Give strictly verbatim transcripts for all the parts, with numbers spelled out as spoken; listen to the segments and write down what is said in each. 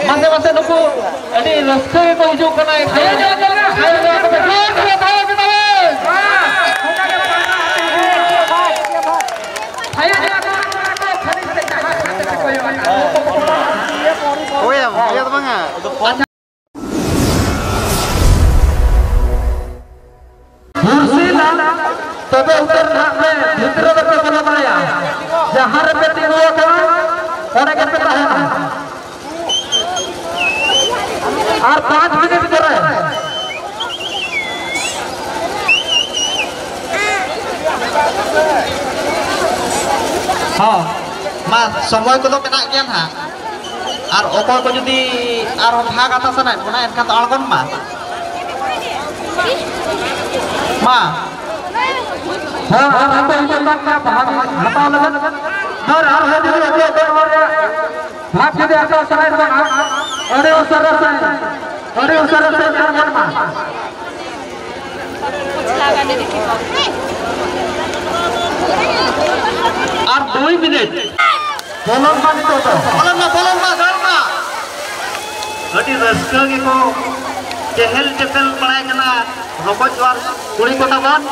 ᱢᱟᱥᱮ ᱢᱟᱥᱮ ᱱᱩᱠᱩ ᱟᱹᱰᱤ ᱨᱟᱹᱥᱠᱟᱹ ᱜᱮᱠᱚ ᱦᱤᱡᱩᱜ ᱠᱟᱱᱟ᱾ ᱛᱷᱟᱭᱚ ᱧᱚᱜ ᱛᱟᱵᱚᱱ, ᱛᱷᱟᱭᱚ ᱧᱚᱜ ᱛᱟᱵᱚᱱ, ᱡᱳᱨ ᱛᱮ ᱛᱷᱟᱭᱚ ᱜᱮ ᱛᱟᱵᱚᱱ᱾ ᱛᱷᱟᱭᱚ ᱧᱚᱜ ᱛᱟᱵᱚᱱ, ᱠᱷᱟᱹᱞᱤ ᱥᱮ ᱡᱟᱦᱟᱸ ᱠᱷᱟᱹᱛᱤᱨ ᱛᱮᱠᱚ ᱦᱩᱭᱩᱜᱼᱟ᱾ ᱦᱳᱭ, ᱦᱳᱭ ᱫᱚ ᱵᱟᱝᱟ᱾ ᱦᱩᱨᱥᱤᱞᱟ, ᱛᱚᱵᱮ ᱩᱛᱟᱹᱨ ᱱᱟᱦᱟᱜ ᱯᱮ ᱵᱷᱤᱛᱨᱤ ᱨᱮᱯᱮ ᱵᱚᱞᱚ ᱫᱟᱲᱮᱭᱟᱜᱼᱟ᱾ ᱡᱟᱦᱟᱸ ᱨᱮᱯᱮ ᱛᱤᱸᱜᱩ ᱟᱠᱟᱱᱟ, ᱚᱸᱰᱮ ᱜᱮᱯᱮ ᱛᱟᱦᱮᱱᱟ᱾ ᱟᱨ ᱯᱟᱸᱪ ᱢᱤᱱᱤᱴ ᱯᱚᱨᱮ᱾ ᱦᱚᱸ, ᱢᱟ, ᱥᱚᱢᱚᱭ ᱠᱚᱫᱚ ᱢᱮᱱᱟᱜ ᱜᱮᱭᱟ ᱱᱟᱦᱟᱜ᱾ ᱟᱨ ᱚᱠᱚᱭ ᱠᱚ ᱡᱩᱫᱤ ᱟᱨᱦᱚᱸ ᱵᱷᱟᱜᱽ ᱦᱟᱛᱟᱣ ᱥᱟᱱᱟᱭᱮᱫ ᱵᱚᱱᱟ, ᱮᱱᱠᱷᱟᱱ ᱫᱚ ᱟᱬᱜᱚᱱ ᱢᱟ᱾ ᱢᱟ᱾ ᱦᱮᱸ, ᱟᱨ ᱟᱯᱮ ᱤᱧ ᱫᱚ ᱵᱟᱝ ᱠᱟᱱᱟ, ᱵᱷᱟᱜᱽ ᱦᱟᱛᱟᱣ ᱞᱟᱹᱜᱤᱫ᱾ ᱟᱨ ᱟᱨᱦᱚᱸ ᱡᱩᱫᱤ ᱟᱯᱮ ᱚᱠᱚᱭ ᱦᱚᱲ ᱨᱮᱭᱟᱜ ᱵᱷᱟᱜᱽ ᱡᱩᱫᱤ ᱦᱟᱛᱟᱣ ᱥᱟᱱᱟᱭᱮᱫ ᱵᱚᱱᱟ, ᱟᱹᱰᱤ ᱩᱥᱟᱹᱨᱟ ᱥᱟᱺᱦᱤᱡ, ᱟᱹᱰᱤ ᱩᱥᱟᱹᱨᱟ ᱥᱟᱺᱦᱤᱡ ᱟᱬᱜᱚᱱ ᱢᱟ᱾ ᱟᱨ ᱫᱩᱭ ᱢᱤᱱᱤᱴ᱾ ᱵᱚᱞᱚᱱ ᱢᱟ ᱱᱤᱛᱚᱜ ᱫᱚ᱾ ᱵᱚᱞᱚᱱ ᱢᱟ, ᱵᱚᱞᱚᱱ ᱢᱟ, ᱫᱟᱹᱲ ᱢᱟ᱾ ᱟᱹᱰᱤ ᱨᱟᱹᱥᱠᱟᱹ ᱜᱮᱠᱚ ᱪᱮᱦᱮᱞ ᱪᱮᱯᱮᱞ ᱵᱟᱲᱟᱭ ᱠᱟᱱᱟ ᱨᱚᱠᱚᱡ ᱡᱚᱦᱟᱨ ᱠᱩᱲᱤ ᱠᱚ ᱛᱟᱵᱚᱱ᱾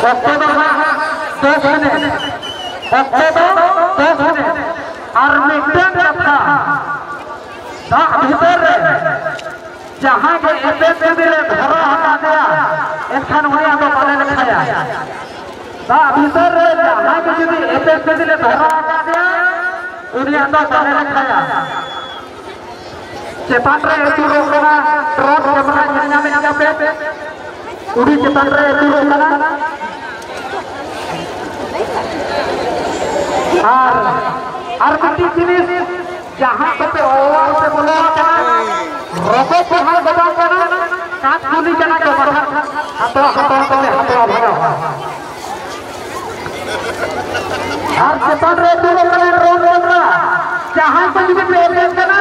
ᱚᱠᱛᱚ ᱫᱚ ᱦᱟᱸᱜ ᱫᱚᱥ ᱢᱤᱱᱤᱴ᱾ ᱚᱠᱛᱚ ᱫᱚ ᱫᱚᱥ ᱢᱤᱱᱤᱴ᱾ ᱟᱨ ᱢᱤᱫᱴᱟᱝ ᱠᱟᱛᱷᱟ, ᱫᱟᱜ ᱵᱷᱤᱛᱟᱹᱨ ᱨᱮ ᱡᱟᱦᱟᱸᱭ ᱜᱮ ᱮᱯᱮᱢ ᱡᱩᱫᱤ ᱞᱮ ᱫᱷᱚᱨᱟ ᱟᱠᱟᱫᱮᱭᱟ, ᱮᱱᱠᱷᱟᱱ ᱩᱱᱤᱭᱟᱜ ᱫᱚ ᱵᱟᱞᱮ ᱞᱮᱠᱷᱟᱭᱟ᱾ ᱫᱟᱜ ᱵᱷᱤᱛᱟᱹᱨ ᱨᱮ ᱡᱟᱦᱟᱸᱭ ᱜᱮ ᱡᱩᱫᱤ ᱮᱯᱮᱢ ᱡᱩᱫᱤ ᱞᱮ ᱫᱷᱚᱨᱟ ᱟᱠᱟᱫᱮᱭᱟ, ᱩᱱᱤᱭᱟᱜ ᱫᱚ ᱵᱟᱞᱮ ᱞᱮᱠᱷᱟᱭᱟ᱾ ᱪᱮᱛᱟᱱ ᱨᱮ ᱟᱹᱪᱩᱨᱚᱜ ᱠᱟᱱᱟ, ᱰᱨᱳᱱ ᱠᱮᱢᱮᱨᱟ ᱧᱮᱞ ᱧᱟᱢᱮᱫ ᱜᱮᱭᱟ ᱯᱮ, ᱠᱩᱲᱤ ᱪᱮᱛᱟᱱ ᱨᱮ ᱟᱹᱪᱩᱨᱚᱜ ᱠᱟᱱᱟ᱾ ᱟᱨ, ᱟᱨ ᱢᱤᱫᱴᱤᱡ ᱡᱤᱱᱤᱥ, ᱡᱟᱦᱟᱸ ᱠᱚᱯᱮ ᱚᱣᱟᱨ ᱯᱮ ᱵᱚᱞᱚ ᱟᱠᱟᱱᱟ, ᱨᱚᱠᱚᱡ ᱠᱚ ᱦᱟᱞ ᱜᱚᱫᱚᱜ ᱠᱟᱱᱟ, ᱠᱟᱸᱛ ᱠᱩᱞᱤ ᱠᱟᱱᱟ ᱠᱚ, ᱵᱟᱠᱷᱟᱱ ᱦᱟᱛᱣᱟ, ᱦᱟᱛᱣᱟ ᱠᱟᱛᱮ ᱦᱟᱛᱣᱟ ᱵᱷᱟᱜᱟᱣ᱾ ᱟᱨ ᱪᱮᱛᱟᱱ ᱨᱮ ᱟᱹᱪᱩᱨᱚᱜ ᱠᱟᱱᱟ ᱰᱨᱳᱱ ᱠᱮᱢᱮᱨᱟ᱾ ᱡᱟᱦᱟᱸᱭ ᱠᱚ ᱡᱩᱫᱤ ᱯᱮ ᱮᱱᱮᱡ ᱠᱟᱱᱟ,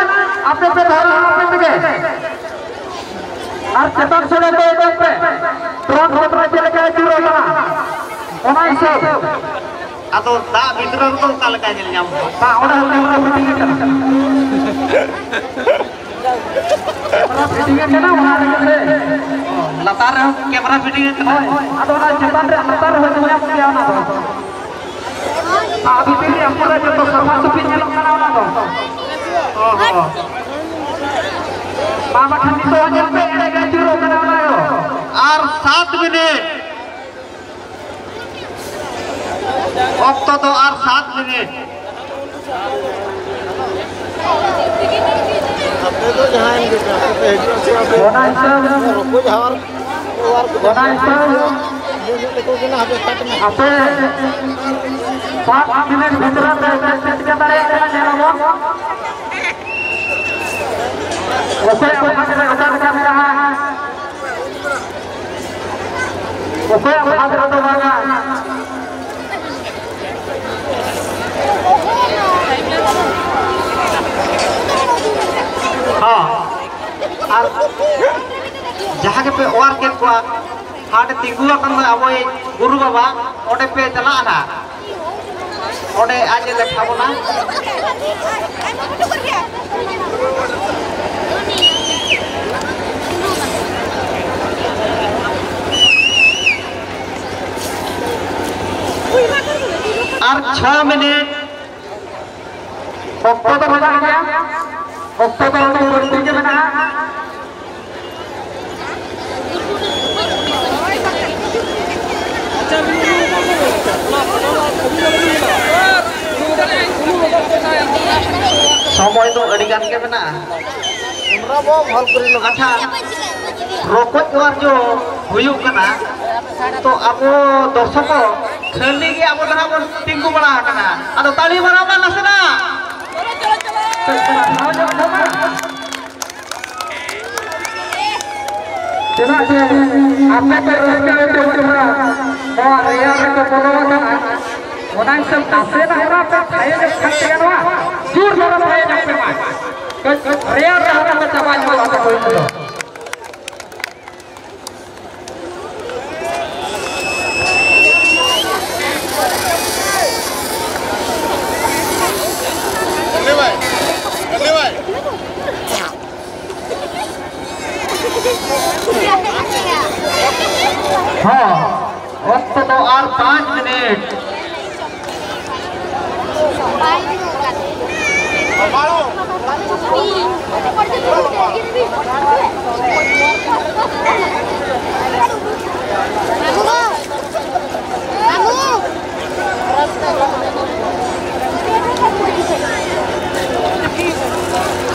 ᱟᱯᱮ ᱯᱮ ᱫᱷᱟᱨᱟ ᱟᱯᱮ ᱛᱮᱜᱮ᱾ ᱟᱨ ᱪᱮᱛᱟᱱ ᱥᱮᱫ ᱠᱚᱭᱚᱜ ᱯᱮ, ᱯᱨᱚᱱ ᱵᱷᱚᱫᱨᱟ ᱪᱮᱫ ᱞᱮᱠᱟᱭ ᱟᱹᱪᱩᱨᱚᱜ ᱠᱟᱱᱟ, ᱚᱱᱟ ᱦᱤᱥᱟᱹᱵ᱾ ᱟᱫᱚ ᱫᱟᱜ ᱵᱷᱤᱛᱨᱤ ᱨᱮᱫᱚ ᱚᱠᱟ ᱞᱮᱠᱟ ᱧᱮᱞ ᱧᱟᱢᱚᱜᱼᱟ? ᱵᱟᱝ, ᱚᱸᱰᱮ ᱦᱚᱸ ᱠᱮᱢᱮᱨᱟ ᱯᱷᱤᱴᱤᱝ ᱟᱠᱟᱱᱟ᱾ ᱠᱮᱢᱮᱨᱟ ᱯᱷᱤᱴᱤᱝ ᱟᱠᱟᱱᱟ, ᱚᱱᱟ ᱨᱮᱜᱮ ᱥᱮ᱾ ᱞᱟᱛᱟᱨ ᱨᱮᱦᱚᱸ ᱠᱮᱢᱮᱨᱟ ᱯᱷᱤᱴᱤᱝ ᱟᱠᱟᱱᱟ? ᱦᱳᱭ, ᱟᱫᱚ ᱚᱱᱟ ᱪᱮᱛᱟᱱ ᱨᱮ, ᱞᱟᱛᱟᱨ ᱨᱮᱦᱚᱸ ᱧᱮᱞ ᱧᱟᱢᱚᱜ ᱜᱮᱭᱟ ᱚᱱᱟ ᱫᱚ᱾ ᱟᱨ ᱵᱷᱤᱛᱤᱨ ᱨᱮ ᱯᱩᱨᱟᱹ ᱡᱚᱛᱚ ᱥᱟᱯᱷᱟ ᱥᱟᱹᱯᱷᱤ ᱧᱮᱞᱚᱜ ᱠᱟᱱᱟ ᱚᱱᱟ ᱫᱚ᱾ ᱚ ᱦᱚᱸ᱾ ᱢᱟ ᱵᱟᱠᱷᱟᱱ ᱱᱤᱛᱚᱜ ᱦᱚᱸ ᱧᱮᱞ ᱯᱮ, ᱮᱲᱮ ᱜᱮ ᱟᱹᱪᱩᱨᱚᱜ ᱠᱟᱱᱟ ᱚᱱᱟ ᱫᱚ᱾ ᱟᱨ ᱥᱟᱛ ᱢᱤᱱᱤᱴ᱾ ᱚᱠᱛᱚ ᱫᱚ ᱟᱨ ᱥᱟᱛ ᱢᱤᱱᱤᱴ᱾ ᱟᱯᱮ ᱫᱚ ᱡᱟᱦᱟᱸᱭ ᱜᱮ ᱯᱮ, ᱟᱯᱮ ᱯᱮ ᱦᱤᱡᱩᱜᱼᱟ ᱥᱮ ᱵᱟᱯᱮ? ᱚᱱᱟ ᱦᱤᱥᱟᱹᱵ, ᱨᱚᱠᱚᱡ ᱦᱟᱣᱟᱨ, ᱦᱟᱣᱟᱨ ᱠᱚ ᱚᱱᱟ ᱦᱤᱥᱟᱹᱵ, ᱤᱭᱟᱹ ᱧᱚᱜ ᱞᱮᱠᱚ ᱜᱮ ᱱᱟᱦᱟᱜ ᱦᱟᱯᱮ ᱥᱟᱵ ᱢᱮ᱾ ᱟᱯᱮ ᱥᱟᱛ ᱢᱤᱱᱤᱴ ᱵᱷᱤᱛᱨᱤ ᱨᱮ ᱪᱮᱫ ᱪᱤᱠᱟᱹ ᱫᱟᱲᱮᱭᱟᱜ ᱠᱟᱱᱟ ᱧᱮᱞ ᱟᱵᱚᱱ᱾ ᱚᱠᱚᱭᱟᱜ ᱵᱷᱟᱜᱽ ᱨᱮ ᱚᱠᱟ ᱞᱮᱠᱟ ᱢᱮᱱᱟᱜᱼᱟ? ᱚᱠᱚᱭᱟᱜ ᱵᱷᱟᱜᱽ ᱨᱮᱫᱚ ᱵᱟᱝᱟ? ᱦᱚᱸ᱾ ᱟᱨ ᱡᱟᱦᱟᱸ ᱜᱮᱯᱮ ᱚᱣᱟᱨ ᱠᱮᱫ ᱠᱚᱣᱟ, ᱦᱟᱸᱰᱮ ᱛᱤᱸᱜᱩ ᱟᱠᱟᱱ ᱫᱚ ᱟᱵᱚᱭᱤᱡ ᱜᱩᱨᱩ ᱵᱟᱵᱟ, ᱚᱸᱰᱮ ᱯᱮ ᱪᱟᱞᱟᱜᱼᱟ ᱱᱟᱦᱟᱜ᱾ ᱚᱸᱰᱮ ᱟᱡ ᱮ ᱞᱮᱠᱷᱟ ᱵᱚᱱᱟ᱾ ᱟᱨ ᱪᱷᱚ ᱢᱤᱱᱤᱴ ᱚᱠᱛᱚ ᱫᱚ ᱢᱮᱱᱟᱜ ᱜᱮᱭᱟ, ᱚᱠᱛᱚ ᱫᱚ ᱟᱹᱰᱤ ᱵᱟᱹᱲᱛᱤ ᱜᱮ ᱢᱮᱱᱟᱜᱼᱟ᱾ ᱥᱚᱢᱚᱭ ᱫᱚ ᱟᱹᱰᱤ ᱜᱟᱱ ᱜᱮ ᱢᱮᱱᱟᱜᱼᱟ᱾ ᱟᱪᱪᱷᱟ, ᱨᱚᱠᱚᱡ ᱚᱣᱟᱨ ᱡᱚ ᱦᱩᱭᱩᱜ ᱠᱟᱱᱟ, ᱛᱚ ᱟᱵᱚ ᱫᱚᱨᱥᱚᱠ ᱠᱚ ᱠᱷᱟᱹᱞᱤ ᱜᱮ ᱟᱵᱚ ᱫᱚ ᱱᱟᱦᱟᱜ ᱵᱚᱱ ᱛᱤᱸᱜᱩ ᱵᱟᱲᱟ ᱟᱠᱟᱱᱟ᱾ ᱟᱫᱚ ᱛᱟᱹᱞᱤ ᱢᱟᱨᱟᱣ ᱢᱟ ᱱᱟᱥᱮᱱᱟᱜ᱾ ᱪᱮᱫᱟᱜ ᱥᱮ ᱟᱯᱮ ᱯᱮ ᱨᱟᱹᱥᱠᱟᱹ ᱦᱚᱪᱚ ᱠᱟᱱᱟ, ᱱᱚᱣᱟ ᱨᱮᱭᱟᱲ ᱨᱮᱠᱚ ᱵᱚᱞᱚ ᱟᱠᱟᱱᱟ, ᱚᱱᱟ ᱦᱤᱥᱟᱹᱵ ᱱᱟᱥᱮᱱᱟᱜ ᱚᱱᱟ ᱯᱮ ᱛᱷᱟᱭᱚ ᱧᱚᱜ ᱠᱷᱟᱱ ᱛᱮᱜᱮ ᱱᱚᱣᱟ ᱡᱳᱨ ᱫᱷᱟᱨᱟ ᱛᱟᱦᱮᱸ ᱧᱚᱜ ᱯᱮ ᱢᱟ᱾ ᱠᱟᱹᱡ, ᱠᱟᱹᱡ ᱨᱮᱭᱟᱲ ᱨᱮ ᱟᱞᱚ ᱯᱮ ᱪᱟᱵᱟ ᱧᱚᱜᱚᱜᱼᱟ ᱟᱯᱮ ᱠᱚ ᱫᱚ᱾ ᱦᱚᱸ, ᱚᱠᱛᱚ ᱫᱚ ᱟᱨ ᱯᱟᱸᱪ ᱢᱤᱱᱤᱴ᱾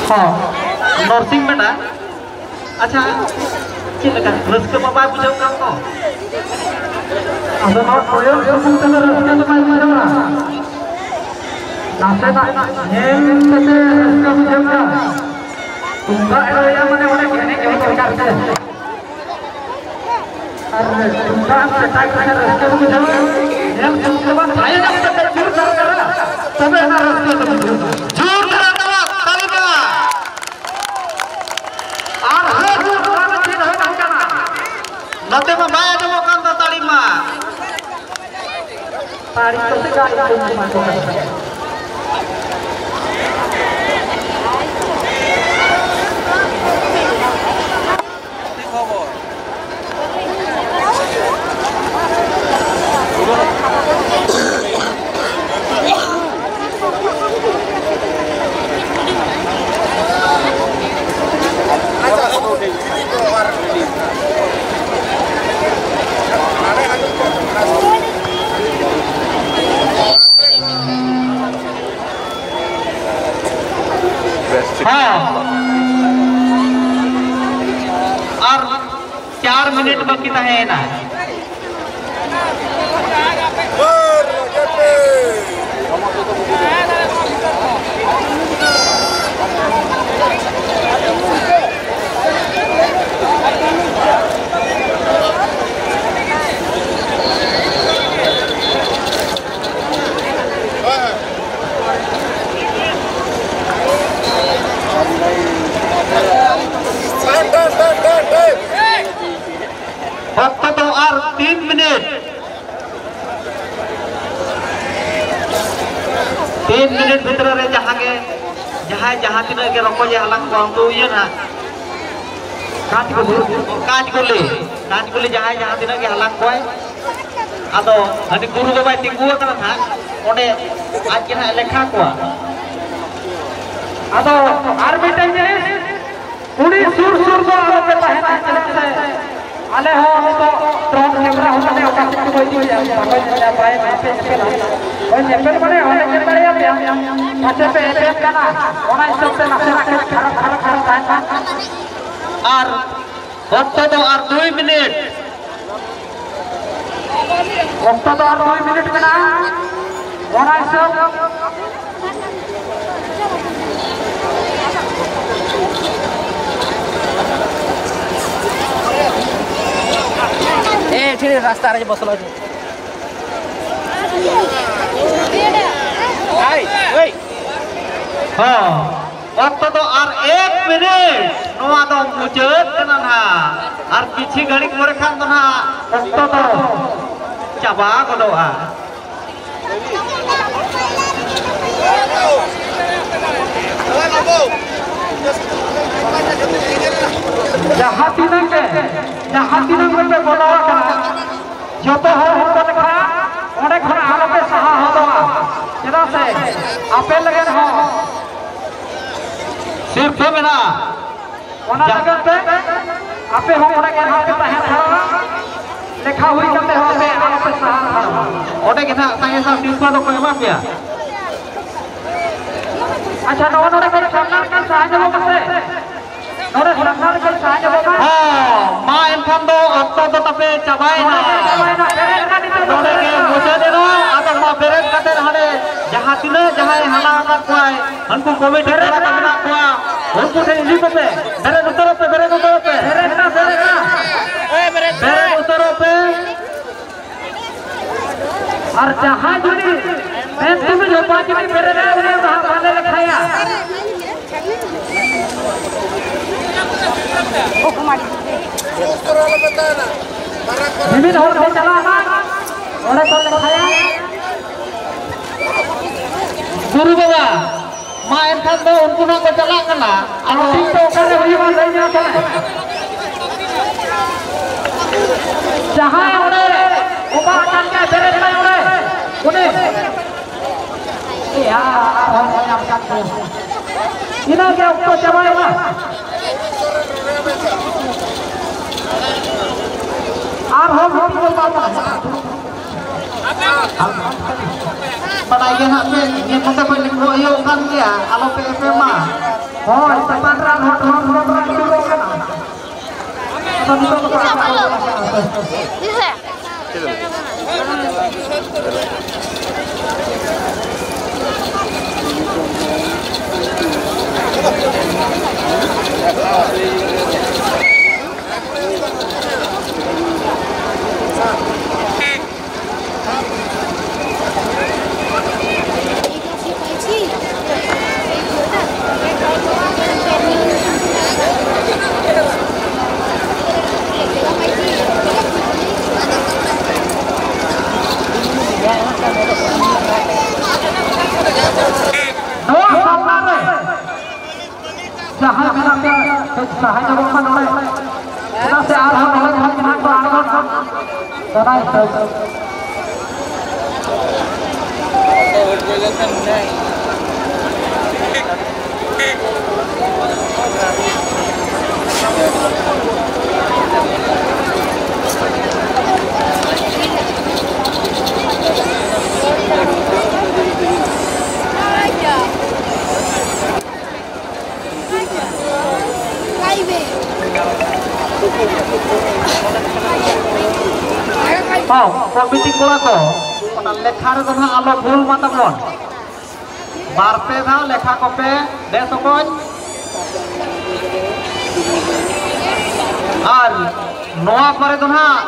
ᱦᱚᱸ, ᱱᱟᱨᱥᱤᱝ ᱢᱮᱱᱟᱜᱼᱟ᱾ ᱟᱪᱪᱷᱟ, ᱪᱮᱫ ᱞᱮᱠᱟ ᱨᱟᱹᱥᱠᱟᱹ ᱢᱟ ᱵᱟᱭ ᱵᱩᱡᱷᱟᱹᱣ ᱠᱟᱱ ᱛᱚ? ᱟᱫᱚ ᱱᱚᱣᱟ ᱠᱚᱭᱚᱜ ᱥᱩᱢᱩᱝ ᱛᱮᱫᱚ ᱨᱟᱹᱥᱠᱟᱹ ᱫᱚ ᱵᱟᱭ ᱵᱩᱡᱷᱟᱹᱣᱟ᱾ ᱱᱟᱥᱮᱱᱟᱜ ᱧᱮᱞ ᱠᱟᱛᱮ ᱨᱟᱹᱥᱠᱟᱹ ᱵᱩᱡᱷᱟᱹᱣ ᱠᱟᱱᱟ᱾ ᱛᱩᱢᱫᱟᱜ ᱮ ᱨᱩᱭᱟ ᱢᱟᱱᱮ ᱚᱸᱰᱮ ᱮᱱᱮᱡ ᱦᱚᱸ ᱫᱚᱨᱠᱟᱨ ᱛᱮ᱾ ᱟᱨ ᱛᱩᱢᱫᱟᱜ ᱮᱢ ᱥᱮᱴᱟᱜ ᱠᱷᱟᱱ ᱨᱟᱹᱥᱠᱟᱹ ᱵᱩᱡᱷᱟᱹᱣᱟ᱾ ᱧᱮᱞ ᱥᱩᱢᱩᱝ ᱫᱚ ᱵᱟᱝ, ᱛᱟᱭᱚᱢ ᱠᱟᱛᱮ ᱡᱳᱨ ᱫᱷᱟᱨᱟ ᱫᱷᱟᱨᱟ, ᱛᱚᱵᱮ ᱟᱱᱟ ᱨᱟᱹᱥᱠᱟᱹ ᱫᱚ ᱵᱩᱡᱷᱟᱹᱣᱟ᱾ ᱡᱳᱨ ᱫᱷᱟᱨᱟ ᱫᱷᱟᱨᱟ ᱛᱟᱞᱤ ᱢᱟ᱾ ᱟᱨ ᱦᱟᱹᱨ ᱦᱟᱹᱨ ᱱᱚᱣᱟ ᱫᱚ ᱪᱮᱫ ᱦᱚᱸ ᱵᱟᱝ ᱠᱟᱱᱟ᱾ ᱱᱚᱛᱮ ᱢᱟ ᱵᱟᱭ ᱟᱸᱡᱚᱢᱚᱜ ᱠᱟᱱ ᱫᱚ ᱛᱟᱞᱤ ᱢᱟ᱾ ᱛᱟᱲᱤ ᱠᱚ ᱥᱮ ᱜᱟᱹᱲᱤ ᱠᱚ ᱮᱢᱟ ᱠᱚ ᱠᱟᱱᱟ᱾ ᱦᱮᱸ, ᱟᱨ ᱪᱟᱨ ᱢᱤᱱᱤᱴ ᱵᱟᱹᱠᱤ ᱛᱟᱦᱮᱸᱭᱮᱱᱟ᱾ ᱚᱠᱛᱚ ᱫᱚ ᱟᱨ ᱛᱤᱱ ᱢᱤᱱᱤᱴ᱾ ᱛᱤᱱ ᱢᱤᱱᱤᱴ ᱵᱷᱤᱛᱨᱤ ᱨᱮ ᱡᱟᱦᱟᱸ ᱜᱮ, ᱡᱟᱦᱟᱸᱭ ᱡᱟᱦᱟᱸ ᱛᱤᱱᱟᱹᱜ ᱜᱮ ᱨᱚᱠᱚᱡ ᱮ ᱦᱟᱞᱟᱝ ᱠᱚᱣᱟ, ᱩᱱᱠᱩ ᱤᱭᱟᱹ ᱱᱟᱦᱟᱜ, ᱠᱟᱸᱪ ᱜᱩᱞᱤ, ᱠᱟᱸᱪ ᱜᱩᱞᱤ, ᱠᱟᱸᱪ ᱜᱩᱞᱤ ᱡᱟᱦᱟᱸᱭ ᱡᱟᱦᱟᱸ ᱛᱤᱱᱟᱹᱜ ᱜᱮ ᱦᱟᱞᱟᱝ ᱠᱚᱣᱟᱭ, ᱟᱫᱚ ᱦᱟᱹᱱᱤ ᱜᱩᱨᱩ ᱵᱟᱵᱟᱭ ᱛᱤᱸᱜᱩ ᱟᱠᱟᱱᱟ ᱱᱟᱦᱟᱜ, ᱚᱸᱰᱮ ᱟᱡ ᱜᱮ ᱱᱟᱦᱟᱜ ᱞᱮᱠᱷᱟ ᱠᱚᱣᱟ᱾ ᱟᱫᱚ ᱟᱨ ᱢᱤᱫᱴᱮᱱ ᱡᱤᱱᱤᱥ, ᱠᱩᱲᱤ ᱥᱩᱨ ᱥᱩᱨ ᱫᱚ ᱟᱞᱚᱯᱮ ᱛᱟᱦᱮᱱᱟ, ᱪᱮᱫᱟᱜ ᱥᱮ ᱟᱞᱮ ᱦᱚᱸ ᱱᱤᱛᱚᱜ drone camera ᱦᱚᱸ ᱛᱟᱞᱮ ᱚᱠᱟ ᱥᱮᱫ ᱛᱮᱠᱚ ᱤᱫᱤᱭᱮᱫᱟ, ᱵᱟᱠᱚ ᱧᱮᱞ ᱧᱟᱢ, ᱵᱟᱭ ᱧᱟᱢ ᱯᱮ ᱧᱮᱯᱮᱞᱟ᱾ ᱦᱳᱭ, ᱧᱮᱯᱮᱞ ᱢᱟᱱᱮ ᱚᱸᱰᱮ ᱧᱮᱞ ᱫᱟᱲᱮᱭᱟᱯᱮᱭᱟ, ᱯᱟᱪᱮ ᱯᱮ ᱮᱯᱮᱢ ᱠᱟᱱᱟ, ᱚᱱᱟ ᱦᱤᱥᱟᱹᱵ ᱛᱮ ᱱᱟᱥᱮ ᱱᱟᱥᱮ ᱠᱷᱟᱨᱟᱯ ᱠᱷᱟᱨᱟᱯ ᱛᱟᱦᱮᱱ ᱢᱟ᱾ ᱟᱨ ᱚᱠᱛᱚ ᱫᱚ ᱟᱨ ᱫᱩᱭ ᱢᱤᱱᱤᱴ᱾ ᱚᱠᱛᱚ ᱫᱚ ᱟᱨ ᱫᱩᱭ ᱢᱤᱱᱤᱴ ᱢᱮᱱᱟᱜᱼᱟ᱾ ᱚᱱᱟ ᱦᱤᱥᱟᱹᱵ ए, ठीक है, रास्ता आ रहा है, बस लो। आई, ओए। ᱦᱚᱸ, ᱚᱠᱛᱚ ᱫᱚ ᱟᱨ ᱮᱠ ᱢᱤᱱᱤᱴ, ᱱᱚᱣᱟ ᱫᱚ ᱢᱩᱪᱟᱹᱫ ᱠᱟᱱᱟ ᱱᱟᱦᱟᱜ, ᱟᱨ ᱠᱤᱪᱷᱤ ᱜᱷᱟᱹᱲᱤᱡ ᱯᱚᱨᱮ ᱠᱷᱟᱱ ᱫᱚ ᱱᱟᱦᱟᱜ ᱚᱠᱛᱚ ᱫᱚ ᱪᱟᱵᱟ ᱜᱚᱫᱚᱜᱼᱟ᱾ ᱡᱟᱦᱟᱸ ᱛᱤᱱᱟᱹᱜ ᱜᱮ, ᱡᱟᱦᱟᱸ ᱛᱤᱱᱟᱹᱜ ᱜᱮᱯᱮ ᱵᱚᱞᱚ ᱟᱠᱟᱱᱟ, ᱡᱚᱛᱚ ᱦᱚᱲ ᱦᱚᱸᱠᱚ ᱞᱮᱠᱷᱟᱜᱼᱟ, ᱚᱸᱰᱮ ᱠᱷᱚᱱ ᱟᱞᱚᱯᱮ ᱥᱟᱦᱟ ᱦᱚᱫᱚᱜᱼᱟ, ᱪᱮᱫᱟᱜ ᱥᱮ ᱟᱯᱮ ᱞᱟᱹᱜᱤᱫ ᱦᱚᱸ ᱥᱤᱨᱯᱟᱹ ᱢᱮᱱᱟᱜᱼᱟ᱾ ᱚᱱᱟ ᱞᱟᱹᱜᱤᱫ ᱛᱮ ᱟᱯᱮ ᱦᱚᱸ ᱚᱸᱰᱮ ᱜᱮ ᱱᱟᱦᱟᱜ ᱯᱮ ᱛᱟᱦᱮᱸ ᱦᱟᱛᱟᱲᱚᱜᱼᱟ, ᱞᱮᱠᱷᱟ ᱦᱩᱭ ᱠᱟᱛᱮ ᱦᱚᱸ ᱟᱯᱮ ᱟᱞᱚᱯᱮ ᱥᱟᱦᱟ ᱦᱟᱛᱟᱲᱚᱜᱼᱟ᱾ ᱚᱸᱰᱮ ᱜᱮ ᱱᱟᱦᱟᱜ ᱥᱟᱸᱜᱮ ᱥᱟᱶ ᱥᱤᱨᱯᱟᱹ ᱫᱚᱠᱚ ᱮᱢᱟ ᱯᱮᱭᱟ᱾ ᱟᱪᱪᱷᱟ, ᱱᱚᱜᱼᱚ ᱱᱚᱰᱮ ᱠᱷᱚᱱ ᱥᱟᱢᱱᱟ ᱨᱮ ᱥᱟᱦᱟ ᱧᱚᱜᱚᱜ ᱢᱮᱥᱮ᱾ ᱱᱚᱰᱮ ᱥᱟᱢᱱᱟ ᱨᱮ ᱥᱟᱦᱟ ᱧᱚᱜᱚᱜ ᱢᱟ᱾ ᱦᱚᱸ, ᱢᱟ ᱮᱱᱠᱷᱟᱱ ᱫᱚ ᱚᱠᱛᱚ ᱫᱚ ᱛᱟᱯᱮ ᱪᱟᱵᱟᱭᱮᱱᱟ᱾ ᱱᱚᱰᱮ ᱪᱟᱵᱟᱭᱮᱱᱟ, ᱵᱮᱨᱮᱫ ᱮᱱᱟ ᱱᱤᱛᱚᱜ ᱫᱚ ᱱᱚᱰᱮ ᱜᱮ ᱵᱮᱨᱮᱫ ᱮᱱᱟ᱾ ᱢᱩᱪᱟᱹᱫ ᱮᱱᱟ᱾ ᱟᱫᱚ ᱢᱟ ᱵᱮᱨᱮᱫ ᱠᱟᱛᱮ ᱦᱟᱸᱰᱮ ᱡᱟᱦᱟᱸ ᱛᱤᱱᱟᱹᱜ ᱡᱟᱦᱟᱸᱭ ᱦᱟᱞᱟ ᱟᱠᱟᱫ ᱠᱚᱣᱟᱭ, ᱩᱱᱠᱩ ᱠᱚᱢᱤᱴᱤ ᱵᱮᱨᱮᱫ ᱠᱚᱲᱟ ᱠᱚ ᱮᱱᱟ᱾ ᱢᱮᱱᱟᱜ ᱠᱚᱣᱟ, ᱩᱱᱠᱩ ᱴᱷᱮᱱ ᱤᱫᱤ ᱠᱚᱯᱮ᱾ ᱵᱮᱨᱮᱫ ᱩᱛᱟᱹᱨᱚᱜ ᱯᱮ, ᱵᱮᱨᱮᱫ ᱩᱛᱟᱹᱨᱚᱜ ᱯᱮ᱾ ᱵᱮᱨᱮᱫ ᱮᱱᱟ, ᱵᱮᱨᱮᱫ ᱮᱱᱟ᱾ ᱵᱮᱨᱮᱫ ᱩᱛᱟᱹᱨᱚᱜ ᱯᱮ᱾ ᱟᱨ ᱡᱟᱦᱟᱸᱭ ᱡᱩᱫᱤ ᱢᱮᱱ ᱛᱩᱞᱩᱡ ᱦᱚᱯᱚᱱ ᱠᱤᱱᱤ ᱵᱮᱨᱮᱫ ᱮᱱᱟ, ᱩᱱᱤ ᱫᱚ ᱦᱟᱸᱜ ᱵᱟᱞᱮ ᱞᱮᱠᱷᱟᱭᱟ᱾ ᱩᱥᱟᱹᱨᱟ ᱟᱞᱚᱯᱮ ᱛᱟᱦᱮᱱᱟ᱾ ᱢᱤᱢᱤᱫ ᱦᱚᱲ ᱠᱚ ᱪᱟᱞᱟᱜᱼᱟ, ᱚᱸᱰᱮ ᱠᱚ ᱞᱮᱠᱷᱟᱭᱟ᱾ ᱜᱩᱨᱩ ᱵᱟᱵᱟ, ᱢᱟ ᱮᱱᱠᱷᱟᱱ ᱫᱚ ᱩᱱᱠᱩ ᱱᱟᱜ ᱠᱚ ᱪᱟᱞᱟᱜ ᱠᱟᱱᱟ᱾ ᱟᱫᱚ ᱴᱷᱤᱠ ᱫᱚ ᱚᱠᱟᱨᱮ ᱦᱩᱭᱩᱜᱼᱟ, ᱞᱟᱹᱭ ᱧᱚᱜ ᱠᱟᱱᱟ᱾ ᱡᱟᱦᱟᱸᱭ ᱚᱸᱰᱮ ᱵᱚᱸᱜᱟ ᱟᱠᱟᱱ ᱜᱮᱭᱟ, ᱵᱮᱨᱮᱫ ᱱᱟᱭ ᱚᱸᱰᱮ, ᱩᱱᱤ᱾ ᱮᱭᱟ, ᱟᱨᱦᱚᱸ ᱧᱟᱢ ᱠᱟᱱ ᱜᱮᱭᱟ᱾ ᱤᱱᱟᱹᱜ ᱜᱮ ᱚᱠᱛᱚ ᱪᱟᱵᱟᱭᱮᱱᱟ᱾ ᱟᱨᱦᱚᱸ ᱵᱷᱳᱴ ᱠᱚ ᱮᱢᱟ ᱵᱚᱱᱟ᱾ ᱵᱟᱰᱟᱭ ᱜᱮ ᱦᱟᱸᱜ ᱯᱮ, ᱱᱤᱭᱟᱹ ᱠᱚᱛᱮ ᱠᱷᱚᱱ ᱞᱤᱧ ᱦᱩᱭᱩᱜ ᱠᱟᱱ ᱜᱮᱭᱟ, ᱟᱞᱚ ᱯᱮ ᱮᱯᱮᱢᱟ᱾ ᱦᱳᱭ, ᱪᱮᱛᱟᱱ ᱨᱮ ᱟᱨᱦᱚᱸ ᱵᱷᱳᱴ ᱵᱚᱱ ᱨᱟᱠᱟᱵ ᱠᱟᱱᱟ᱾ ᱟᱫᱚ ᱱᱤᱛᱚᱜ ᱫᱚ ᱵᱟᱝ ᱪᱟᱞᱟᱜ ᱠᱟᱱᱟ᱾ ᱱᱚᱣᱟ ᱥᱟᱢᱱᱟ ᱨᱮ ᱡᱟᱦᱟᱸᱭ ᱢᱮᱱᱟᱜ ᱯᱮᱭᱟ, ᱠᱟᱹᱡ ᱥᱟᱦᱟ ᱧᱚᱜᱚᱜ ᱢᱟ ᱱᱚᱰᱮ᱾ ᱪᱮᱫᱟᱜ ᱥᱮ ᱟᱨᱦᱚᱸ ᱱᱚᱰᱮ ᱠᱷᱚᱱ ᱡᱟᱦᱟᱸᱭ ᱠᱚ ᱟᱬᱜᱚᱱ ᱥᱟᱱᱟᱭᱮᱫ ᱠᱚᱣᱟ᱾ ᱦᱚᱸ, ᱠᱚᱢᱤᱴᱤ ᱠᱚᱲᱟ ᱠᱚ, ᱚᱱᱟ ᱞᱮᱠᱷᱟ ᱨᱮᱫᱚ ᱱᱟᱦᱟᱜ ᱟᱞᱚ ᱵᱷᱩᱞ ᱢᱟ ᱛᱟᱵᱚᱱ᱾ ᱵᱟᱨ ᱯᱮ ᱫᱷᱟᱣ ᱞᱮᱠᱷᱟ ᱠᱚᱯᱮ ᱵᱮᱥ ᱚᱠᱚᱡ᱾ ᱟᱨ ᱱᱚᱣᱟ ᱯᱚᱨᱮ ᱫᱚ ᱱᱟᱦᱟᱜ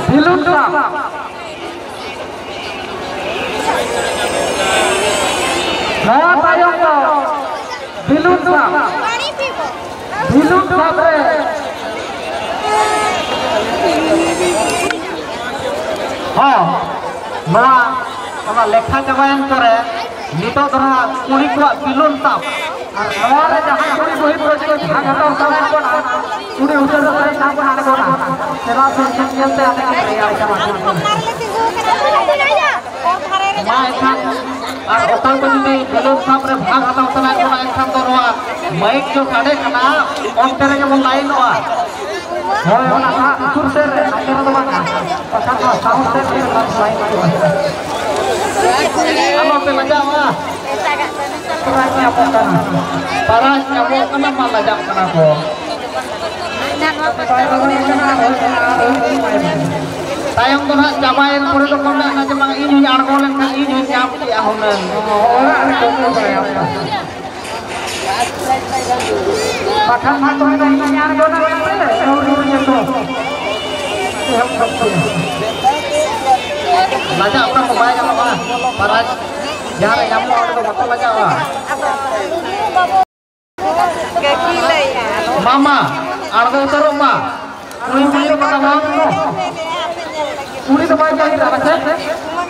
ᱵᱤᱞᱩᱱ ᱥᱟᱵ᱾ ᱱᱚᱣᱟ ᱛᱟᱭᱚᱢ ᱫᱚ ᱵᱤᱞᱩᱱ ᱥᱟᱵ᱾ ᱵᱤᱞᱩᱱ ᱥᱟᱵ ᱨᱮ ᱦᱚᱸ, ᱱᱚᱣᱟ ᱚᱱᱟ ᱞᱮᱠᱷᱟ ᱪᱟᱵᱟᱭᱮᱱ ᱯᱚᱨᱮ ᱱᱤᱛᱚᱜ ᱫᱚ ᱱᱟᱦᱟᱜ ᱠᱩᱲᱤ ᱠᱚᱣᱟᱜ ᱵᱤᱞᱩᱱ ᱥᱟᱵ᱾ ᱟᱨ ᱱᱚᱣᱟ ᱨᱮ ᱡᱟᱦᱟᱸᱭ ᱠᱩᱲᱤ ᱵᱚᱦᱤ ᱠᱚ ᱵᱷᱟᱜᱽ ᱦᱟᱛᱟᱣ ᱥᱟᱱᱟᱭᱮᱫ ᱵᱚᱱᱟ, ᱩᱱᱤ ᱩᱛᱟᱹᱨ ᱫᱚ ᱥᱟᱹᱨᱤ ᱥᱟᱵ ᱵᱚᱱᱟ ᱟᱬᱜᱚᱱᱟ᱾ ᱪᱮᱫᱟᱜ ᱥᱮ ᱧᱮᱞ ᱧᱮᱞ ᱛᱮ ᱟᱞᱮ ᱜᱮ ᱨᱮᱭᱟᱲ ᱪᱟᱵᱟ ᱠᱚᱜᱼᱟ᱾ ᱢᱟ ᱮᱱᱠᱷᱟᱱ, ᱟᱨ ᱚᱠᱚᱭ ᱠᱚ ᱡᱩᱫᱤ ᱵᱤᱞᱩᱱ ᱥᱟᱵ ᱨᱮ ᱵᱷᱟᱜᱽ ᱦᱟᱛᱟᱣ ᱥᱟᱱᱟᱭᱮᱫ ᱵᱚᱱᱟ, ᱮᱱᱠᱷᱟᱱ ᱫᱚ ᱱᱚᱣᱟ ᱢᱟᱭᱤᱠ ᱡᱚ ᱥᱟᱰᱮ ᱠᱟᱱᱟ, ᱚᱱᱛᱮ ᱨᱮᱜᱮ ᱵᱚᱱ ᱞᱟᱭᱤᱱᱚᱜᱼᱟ᱾ ᱦᱳᱭ, ᱚᱱᱟ ᱦᱟᱸᱜ ᱥᱩᱨ ᱥᱮᱫ ᱨᱮ, ᱱᱚᱛᱮ ᱨᱮᱫᱚ ᱵᱟᱝᱟ᱾ ᱵᱟᱠᱷᱟᱱ ᱱᱚᱣᱟ ᱥᱟᱣᱩᱱᱰ ᱥᱮᱫ ᱨᱮ ᱞᱟᱭᱤᱱ ᱠᱚ᱾ ᱟᱞᱚ ᱯᱮ ᱞᱟᱡᱟᱜᱼᱟ᱾ ᱯᱨᱟᱭᱤᱡᱽ ᱧᱟᱢᱚᱜ ᱠᱟᱱᱟ᱾ ᱯᱨᱟᱭᱤᱡᱽ ᱧᱟᱢᱚᱜ ᱠᱟᱱᱟ, ᱢᱟ ᱞᱟᱡᱟᱜ ᱠᱟᱱᱟ ᱠᱚ᱾ ᱛᱟᱭᱚᱢ ᱫᱚ ᱱᱟᱦᱟᱜ ᱪᱟᱵᱟᱭᱮᱱ ᱯᱚᱨᱮ ᱫᱚᱠᱚ ᱢᱮᱱᱟ ᱡᱮ, "ᱵᱟᱝ, ᱤᱧ ᱦᱚᱧ ᱟᱬᱜᱚ ᱞᱮᱱᱠᱷᱟᱱ ᱤᱧ ᱦᱚᱧ ᱧᱟᱢ ᱠᱮᱜᱼᱟ ᱦᱩᱱᱟᱹᱝ᱾" ᱚᱲᱟᱜ ᱨᱮ ᱠᱟᱹᱢᱤ ᱵᱟᱲᱟᱭᱟ᱾ ᱵᱟᱠᱷᱟᱱ ᱢᱟ ᱛᱚᱵᱮ ᱫᱚ ᱤᱧ ᱟᱬᱜᱚᱱᱟ ᱢᱮᱱᱛᱮ, ᱟᱹᱣᱨᱤ ᱤᱧ ᱮᱛᱚᱦᱚᱵ᱾ ᱮᱦᱚᱵ ᱠᱟᱛᱮ᱾ ᱞᱟᱡᱟᱜ ᱚᱱᱟ ᱠᱚ ᱵᱟᱭ ᱜᱟᱱᱚᱜᱼᱟ᱾ ᱯᱟᱨᱟᱡᱽ ᱡᱟᱦᱟᱸ ᱨᱮ ᱧᱟᱢᱚᱜᱼᱟ, ᱚᱸᱰᱮ ᱫᱚ ᱵᱟᱠᱚ ᱞᱟᱡᱟᱜᱼᱟ᱾ ᱢᱟᱢᱟ, ᱟᱬᱜᱚ ᱩᱛᱟᱹᱨᱚᱜ ᱢᱟ᱾ ᱩᱱᱤ ᱠᱩᱲᱤ ᱫᱚ ᱵᱟᱝ ᱠᱟᱱᱟ᱾ ᱩᱱᱤ ᱫᱚ ᱵᱟᱭ ᱡᱟᱹᱦᱤᱨᱟ, ᱵᱟᱪᱮ?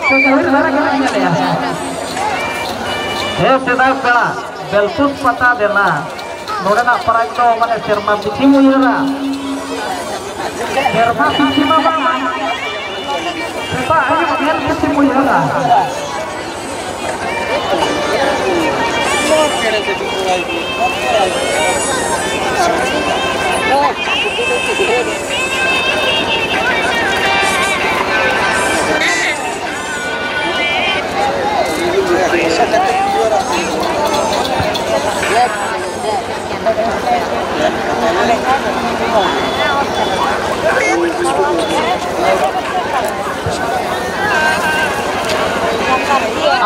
ᱥᱮ ᱡᱟᱹᱦᱤᱨ ᱫᱷᱟᱨᱟ ᱜᱮ ᱧᱮᱞᱮᱭᱟ᱾ ᱦᱮ ᱥᱮᱫᱟᱭ ᱯᱮᱲᱟ, ᱵᱮᱞᱯᱩᱥ ᱯᱟᱛᱟ ᱫᱮᱞᱟ᱾ ᱱᱚᱰᱮᱱᱟᱜ ᱯᱨᱟᱭᱤᱡᱽ ᱫᱚ ᱢᱟᱱᱮ ᱥᱮᱨᱢᱟ ᱯᱤᱪᱷᱤᱢ ᱩᱭᱦᱟᱹᱨᱟ᱾ ᱥᱮᱨᱢᱟ ᱯᱤᱪᱷᱤ ᱢᱟ ᱵᱟᱝ᱾ ᱥᱮᱛᱟᱜ ᱟᱹᱭᱩᱵ ᱧᱮᱞ ᱯᱤᱪᱷᱤᱢ ᱩᱭᱦᱟᱹᱨᱟ᱾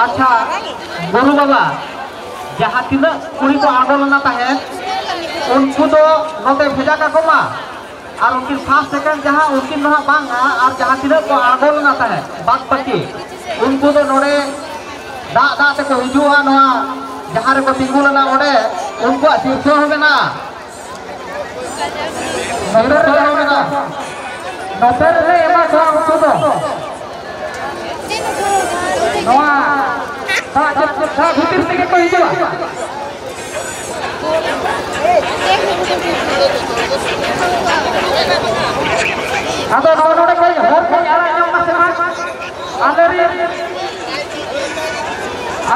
ᱟᱪᱪᱷᱟ, ᱜᱩᱨᱩ ᱵᱟᱵᱟ, ᱡᱟᱦᱟᱸ ᱛᱤᱱᱟᱹᱜ ᱠᱩᱲᱤ ᱠᱚ ᱟᱬᱜᱚ ᱞᱮᱱᱟ ᱛᱟᱦᱮᱸᱫ, ᱩᱱᱠᱩ ᱫᱚ ᱱᱚᱛᱮ ᱵᱷᱮᱡᱟ ᱠᱟᱠᱚ ᱢᱟ᱾ ᱟᱨ ᱩᱱᱠᱤᱱ ᱯᱷᱟᱥᱴ ᱥᱮᱠᱮᱱᱰ ᱡᱟᱦᱟᱸ, ᱩᱱᱠᱤᱱ ᱫᱚ ᱦᱟᱸᱜ ᱵᱟᱝᱟ, ᱟᱨ ᱡᱟᱦᱟᱸ ᱛᱤᱱᱟᱹᱜ ᱠᱚ ᱟᱬᱜᱚ ᱞᱮᱱᱟ ᱛᱟᱦᱮᱸᱫ, ᱵᱟᱫ ᱵᱟᱹᱠᱤ, ᱩᱱᱠᱩ ᱫᱚ ᱱᱚᱰᱮ ᱫᱟᱜ ᱫᱟᱜ ᱛᱮᱠᱚ ᱦᱤᱡᱩᱜᱼᱟ᱾ ᱱᱚᱣᱟ ᱡᱟᱦᱟᱸ ᱨᱮᱠᱚ ᱛᱤᱸᱜᱩ ᱞᱮᱱᱟ, ᱚᱸᱰᱮ ᱩᱱᱠᱩᱣᱟᱜ ᱥᱤᱨᱯᱷᱟᱹ ᱦᱚᱸ ᱢᱮᱱᱟᱜᱼᱟ᱾ ᱱᱚᱛᱮ ᱨᱮᱞᱮ ᱮᱢᱟ ᱠᱚᱣᱟ ᱩᱱᱠᱩ ᱫᱚ᱾ ᱱᱚᱣᱟ ᱛᱷᱚᱲᱟ ᱪᱮᱫ ᱛᱷᱚᱲᱟ ᱵᱷᱤᱛᱤᱨ ᱛᱮᱜᱮ ᱠᱚ ᱦᱤᱡᱩᱜᱼᱟ᱾ ᱟᱫᱚ ᱱᱚᱜᱼᱚ ᱱᱚᱰᱮ ᱠᱷᱚᱱ ᱦᱚᱲ ᱠᱚ ᱟᱲᱟᱜ ᱧᱚᱜ ᱢᱟᱥᱮ ᱢᱟ᱾ ᱟᱞᱮᱨᱤᱱ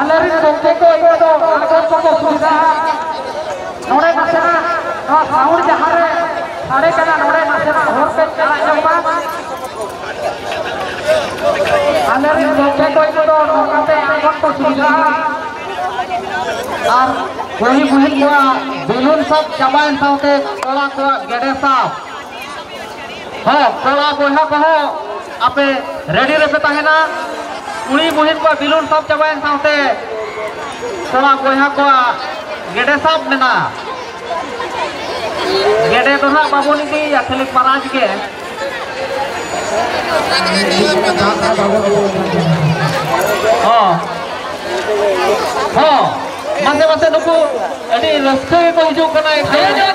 ᱟᱞᱮᱨᱤᱱ ᱜᱚᱢᱠᱮ ᱠᱚ ᱤᱧ ᱫᱚ ᱟᱬᱜᱚᱱ ᱠᱚᱠᱚ ᱥᱩᱵᱤᱫᱷᱟᱜᱼᱟ᱾ ᱱᱚᱰᱮ ᱱᱟᱥᱮᱱᱟᱜ ᱱᱚᱣᱟ ᱥᱟᱣᱩᱱᱰ ᱡᱟᱦᱟᱸ ᱨᱮ ᱥᱟᱰᱮ ᱠᱟᱱᱟ, ᱱᱚᱰᱮ ᱱᱟᱥᱮᱱᱟᱜ ᱦᱚᱲ ᱠᱚ ᱟᱲᱟᱜ ᱧᱚᱜ ᱢᱟ᱾ ᱟᱞᱮᱨᱤᱱ ᱜᱚᱢᱠᱮ ᱠᱚ ᱤᱧ ᱫᱚ ᱱᱚᱝᱠᱟᱛᱮ ᱟᱬᱜᱚᱱ ᱠᱚ ᱥᱩᱵᱤᱫᱷᱟᱜᱼᱟ᱾ ᱟᱨ ᱠᱩᱲᱤ ᱵᱩᱦᱤᱱ ᱠᱚᱣᱟᱜ ᱵᱮᱞᱩᱱ ᱥᱟᱵ ᱪᱟᱵᱟᱭᱮᱱ ᱥᱟᱶᱛᱮ ᱠᱚᱲᱟ ᱠᱚᱣᱟᱜ ᱜᱮᱰᱮ ᱥᱟᱵ᱾ ᱦᱚᱸ, ᱠᱚᱲᱟ ᱵᱚᱭᱦᱟ ᱠᱚᱦᱚᱸ ᱟᱯᱮ ᱨᱮᱰᱤ ᱨᱮᱯᱮ ᱛᱟᱦᱮᱱᱟ᱾ ᱠᱩᱲᱤ ᱵᱩᱦᱤᱱ ᱠᱚᱣᱟᱜ ᱵᱮᱞᱩᱱ ᱥᱟᱵ ᱪᱟᱵᱟᱭᱮᱱ ᱥᱟᱶᱛᱮ ᱠᱚᱲᱟ ᱵᱚᱭᱦᱟ ᱠᱚᱣᱟᱜ ᱜᱮᱰᱮ ᱥᱟᱵ ᱢᱮᱱᱟᱜᱼᱟ᱾ ᱜᱮᱰᱮ ᱫᱚ ᱱᱟᱜ ᱵᱟᱵᱚᱱ ᱤᱫᱤᱭᱮᱭᱟ, ᱠᱷᱟᱹᱞᱤ ᱯᱟᱨᱟᱡᱽ ᱜᱮ᱾ ᱦᱚᱸ᱾ ᱦᱚᱸ᱾ ᱢᱟᱥᱮ, ᱢᱟᱥᱮ, ᱱᱩᱠᱩ ᱟᱹᱰᱤ ᱨᱟᱹᱥᱠᱟᱹ ᱜᱮᱠᱚ ᱦᱤᱡᱩᱜ ᱠᱟᱱᱟ᱾ ᱮᱠᱫᱚᱢ᱾ ᱡᱳᱨ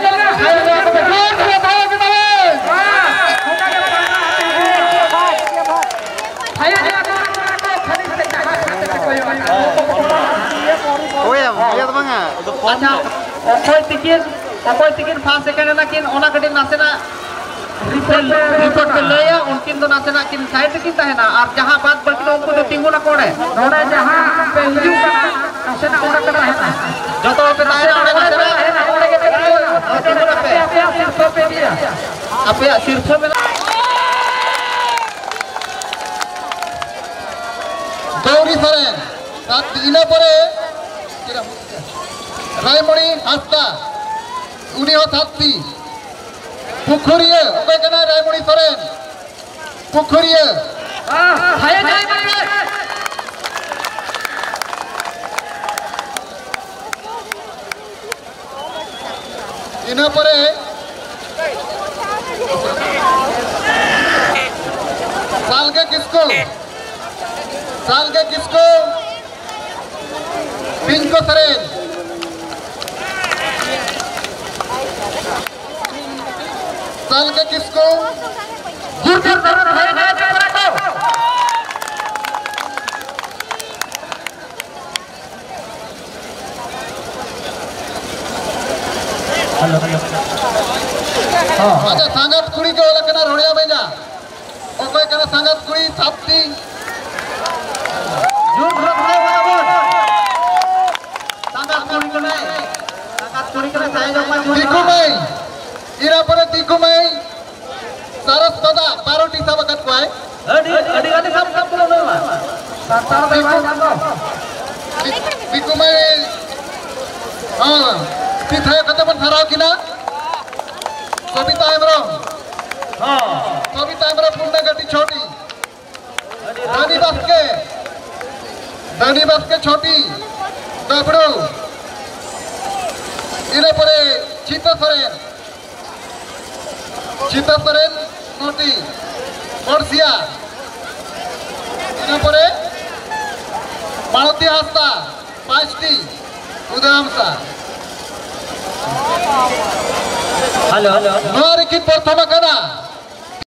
ᱜᱮ ᱛᱟᱦᱮᱸ ᱦᱚᱪᱚᱭ ᱢᱮ ᱛᱟᱵᱚᱱ᱾ ᱳᱭ, ᱤᱭᱟᱹ ᱫᱚ ᱵᱟᱝᱟ᱾ ᱟᱪᱪᱷᱟ, ᱚᱠᱚᱭ ᱛᱤᱠᱤᱱ, ᱚᱠᱚᱭ ᱛᱤᱠᱤᱱ ᱯᱷᱟᱥᱴ ᱥᱮᱠᱮᱱᱰ ᱮᱱᱟ ᱠᱤᱱ, ᱚᱱᱟ ᱠᱟᱹᱴᱤᱡ ᱱᱟᱥᱮᱱᱟᱜ ᱨᱤᱯᱳᱨᱴ, ᱨᱤᱯᱳᱨᱴ ᱯᱮ ᱞᱟᱹᱭᱟ, ᱩᱱᱠᱤᱱ ᱫᱚ ᱱᱟᱥᱮᱱᱟᱜ ᱠᱤᱱ ᱥᱟᱭᱤᱰ ᱨᱮᱠᱤᱱ ᱛᱟᱦᱮᱱᱟ, ᱟᱨ ᱡᱟᱦᱟᱸ ᱵᱟᱫ ᱵᱟᱹᱠᱤ ᱫᱚ ᱩᱱᱠᱩ ᱫᱚ ᱛᱤᱸᱜᱩ ᱱᱟᱠᱚ ᱚᱸᱰᱮ᱾ ᱱᱚᱰᱮ ᱡᱟᱦᱟᱸ ᱯᱮ ᱦᱤᱡᱩᱜ ᱠᱟᱱᱟ, ᱱᱟᱥᱮᱱᱟᱜ ᱚᱸᱰᱮ ᱯᱮ ᱛᱟᱦᱮᱱᱟ᱾ ᱡᱚᱛᱚ ᱦᱚᱲ ᱯᱮ ᱛᱟᱦᱮᱱᱟ ᱚᱸᱰᱮ ᱱᱟᱥᱮᱱᱟᱜ᱾ ᱚᱸᱰᱮ ᱜᱮ ᱯᱮ ᱛᱤᱸᱜᱩᱱᱟ᱾ ᱟᱯᱮ, ᱟᱯᱮᱭᱟᱜ ᱥᱤᱨᱯᱟᱹ ᱯᱮ ᱤᱫᱤᱭᱟ᱾ ᱟᱯᱮᱭᱟᱜ ᱥᱤᱨᱯᱟᱹ ᱢᱮᱱᱟᱜᱼᱟ᱾ ᱜᱳᱣᱨᱤ ᱥᱚᱨᱮᱱ, ᱥᱟᱛ, ᱤᱱᱟᱹ ᱯᱚᱨᱮ ᱨᱟᱭᱢᱚᱬᱤ ᱦᱟᱸᱥᱫᱟ, ᱩᱱᱤ ᱦᱚᱸ ᱥᱟᱛ ᱴᱤ᱾ ᱯᱩᱠᱷᱩᱨᱤᱭᱟᱹ, ᱚᱠᱚᱭ ᱠᱟᱱᱟᱭ ᱨᱟᱭᱢᱚᱬᱤ ᱥᱚᱨᱮᱱ? ᱯᱩᱠᱷᱩᱨᱤᱭᱟᱹ᱾ ᱤᱱᱟᱹ ᱯᱚᱨᱮ ᱥᱟᱞᱜᱮ ᱠᱤᱥᱠᱩ, ᱥᱟᱞᱜᱮ ᱠᱤᱥᱠᱩ, ᱯᱤᱧᱠᱚ ᱥᱮᱨᱮᱧ᱾ ᱥᱟᱞᱜᱮ ᱠᱤᱥᱠᱩ᱾ ᱡᱳᱨ ᱡᱳᱨ ᱫᱟᱨᱟᱢ ᱦᱩᱭ ᱱᱟ ᱪᱮ ᱠᱚᱲᱟ ᱠᱚ? ᱟᱪᱪᱷᱟ, ᱥᱟᱸᱜᱟᱛ ᱠᱩᱲᱤ ᱠᱚ ᱚᱞ ᱟᱠᱟᱱᱟ ᱨᱚᱲᱮᱭᱟ ᱵᱮᱸᱡᱟ᱾ ᱚᱠᱚᱭ ᱠᱟᱱᱟ ᱥᱟᱸᱜᱟᱛ ᱠᱩᱲᱤ? ᱥᱟᱛᱴᱤ᱾ ᱡᱩᱛ ᱨᱚᱲ ᱵᱟᱲᱟᱭ ᱵᱚᱱ᱾ ᱥᱟᱸᱜᱟᱛ ᱠᱩᱲᱤ ᱠᱟᱱᱟᱭ᱾ ᱥᱟᱸᱜᱟᱛ ᱠᱩᱲᱤ ᱠᱟᱱᱟᱭ, ᱥᱟᱭ ᱡᱚᱜᱽ ᱢᱟᱹᱡᱷᱤ᱾ ᱫᱤᱠᱩ ᱢᱟᱹᱭ, ᱤᱱᱟᱹ ᱯᱚᱨᱮ ᱫᱤᱠᱩ ᱢᱟᱹᱭ ᱥᱟᱨᱚᱥ ᱫᱟᱫᱟ ᱵᱟᱨᱚᱴᱤ ᱥᱟᱵ ᱟᱠᱟᱫ ᱠᱚᱣᱟᱭ᱾ ᱟᱹᱰᱤ, ᱟᱹᱰᱤ ᱜᱟᱱ ᱥᱟᱵ ᱠᱟᱜ ᱠᱚᱣᱟ ᱩᱱᱟᱹᱜ ᱢᱟ᱾ ᱥᱟᱱᱛᱟᱲ ᱫᱚ ᱵᱟᱭ ᱜᱟᱱ ᱫᱚ᱾ ᱫᱤᱠᱩ ᱢᱟᱹᱭ, ᱦᱚᱸ, ᱛᱤ ᱛᱷᱟᱭᱚ ᱠᱟᱛᱮ ᱵᱚᱱ ᱥᱟᱨᱦᱟᱣ ᱠᱤᱱᱟ᱾ ᱥᱚᱵᱤᱛᱟ ᱦᱮᱢᱵᱨᱚᱢ᱾ ᱦᱚᱸ᱾ ᱥᱚᱵᱤᱛᱟ ᱦᱮᱢᱵᱨᱚᱢ ᱯᱩᱱᱱᱟ ᱜᱟᱹᱰᱤ ᱪᱷᱚᱴᱤ᱾ ᱫᱷᱟᱱᱤ ᱵᱟᱥᱠᱮ᱾ ᱫᱷᱟᱱᱤ ᱵᱟᱥᱠᱮ ᱪᱷᱚᱴᱤ᱾ ᱫᱟᱵᱲᱩ᱾ ᱤᱱᱟᱹ ᱯᱚᱨᱮ ᱪᱷᱤᱛᱟᱹ ᱥᱚᱨᱮᱱ᱾ ᱪᱷᱤᱛᱟᱹ ᱥᱚᱨᱮᱱ ᱱᱚᱴᱤ᱾ ᱵᱚᱲᱥᱤᱭᱟ᱾ ᱤᱱᱟᱹ ᱯᱚᱨᱮ ᱢᱟᱞᱚᱛᱤ ᱦᱟᱸᱥᱫᱟ ᱯᱟᱸᱪᱴᱤ᱾ ᱩᱫᱟᱹᱢ ᱥᱟ᱾ Hello, hello. ᱱᱚᱣᱟ ᱨᱮᱠᱤᱱ ᱯᱨᱚᱛᱷᱚᱢ ᱟᱠᱟᱱᱟ᱾